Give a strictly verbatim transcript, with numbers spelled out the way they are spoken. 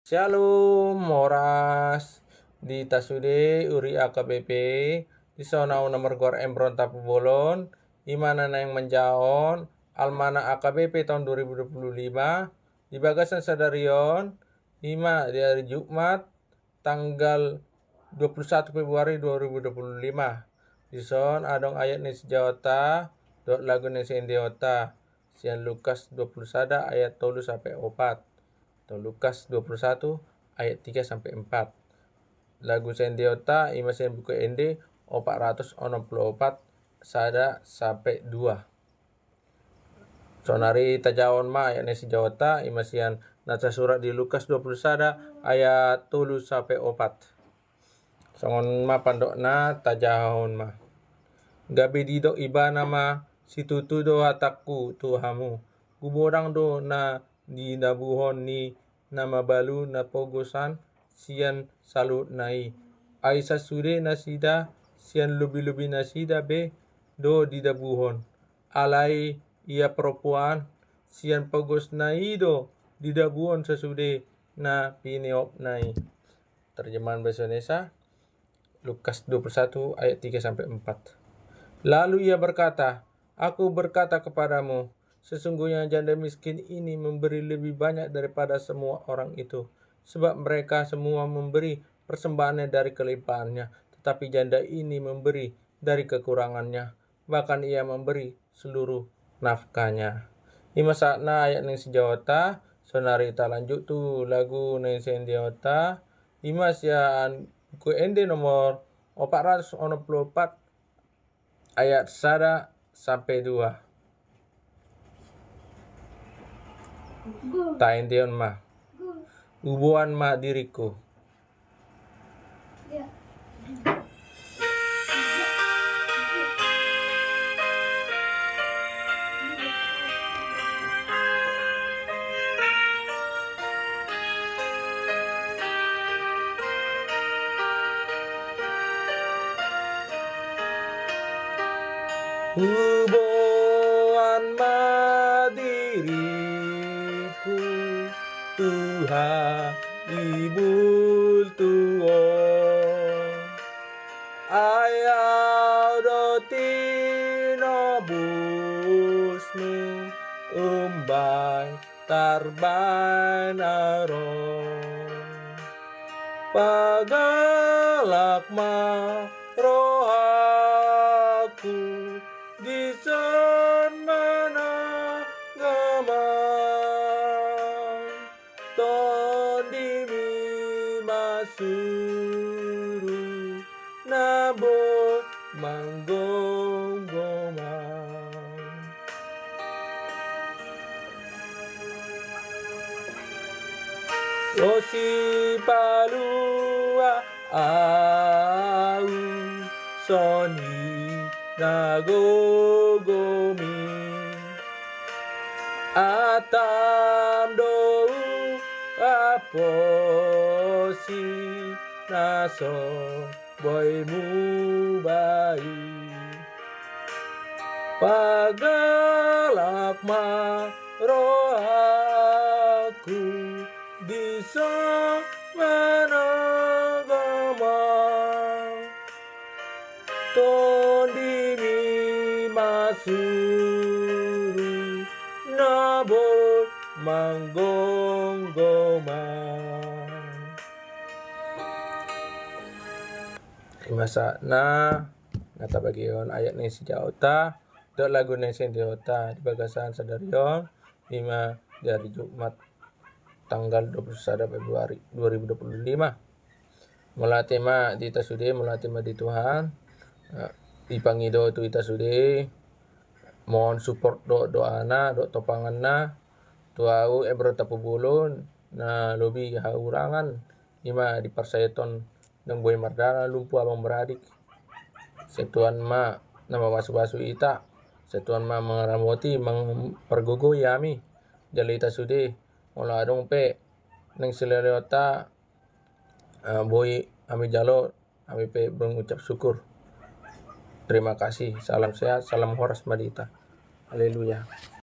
Shalom, horas di hita sude, huria H K B P. Dison ahu na margoar Embron Tampubolon, i ma na naeng manjahaon almanak H K B P taon dua ribu dua puluh lima. Di bagasan sadari on, i ma di ari Jumat, tanggal dua puluh satu Februari dua ribu dua puluh lima. Dison adong ayat ni sijahaonta dohot lagu ni siendeonta sian Lukas dua puluh sada ayat tolu sampe opat. Atau Lukas dua puluh satu ayat tiga sampe empat. Lagu siendeonta i ma sian Buku Ende opat ratus onom puluh opat, sada sampe dua. Saonari tajahahon ma ayat ni sijahaonta, i ma sian na tasurat di Lukas dua puluh sada ayat tolu sampe opat. Songon on ma pandokna, tajahahon ma. Gabe didok ibana ma: Situtu do hatangku tu hamu, gumodang do na dinabuhon ni na mabalu na pogosan sian saluhutna i. Ai sasude nasida sian lobi-lobi nasida be do didabuhon. Alai ia parompuan, sian pogosna i do didabuhon sasude na pineopna i. Terjemahan bahasa Indonesia, Lukas dua puluh satu ayat tiga sampai empat. Lalu ia berkata, "Aku berkata kepadamu, sesungguhnya janda miskin ini memberi lebih banyak daripada semua orang itu, sebab mereka semua memberi persembahannya dari kelimpahannya, tetapi janda ini memberi dari kekurangannya, bahkan ia memberi seluruh nafkahnya." I ma sahatna ayat ni sijahaonta. Saonari talanjut tu lagu ni siendeonta, i ma sian Buku Ende nomor opat ratus onom puluh opat, ayat sada sampe dua. Taendehon ma. Uboan ma diringku. Uboan ma diringku, Tuhan, di bultu on. Ai Ahu do tinobusmu umbahen tarbahen aron. Pagalak ma rohangku dison manang gama. Tondimi ma suru na boi manggomgoman. O sipalua ahu songon i na gomgom i. Atam do huaposi na so boi mubai. Pagalak ma rohangku dison manang gama. Tondimi ma suru na boi manggomgoman. I ma sahatna na tabagihon ayat ni sijahaonta dohot lagu ni siendeonta di bagasan sadari on, i ma di ari Jumat tanggal dua puluh sada Februari dua ribu dua puluh lima. Mauliate ma di hita sude, mauliate ma di Tuhan. Eh, dipangido tu hita sude, mohon support dohot doana dohot topanganna tu ahu Embron Tampubolon na lobi hahurangan, i ma diparsaehon naung boi mardalan, lumpuh abang beradik. Sai Tuhan ma na mamasumasu hita, sai Tuhan ma mangaramoti, mang-, pargogoi hami. Jala hita sude, molo adong pe naeng silehonta, eh, boi hami jalo, hami pe mengucap syukur. Terima kasih. Salam sehat, salam horas ma di hita. Haleluya.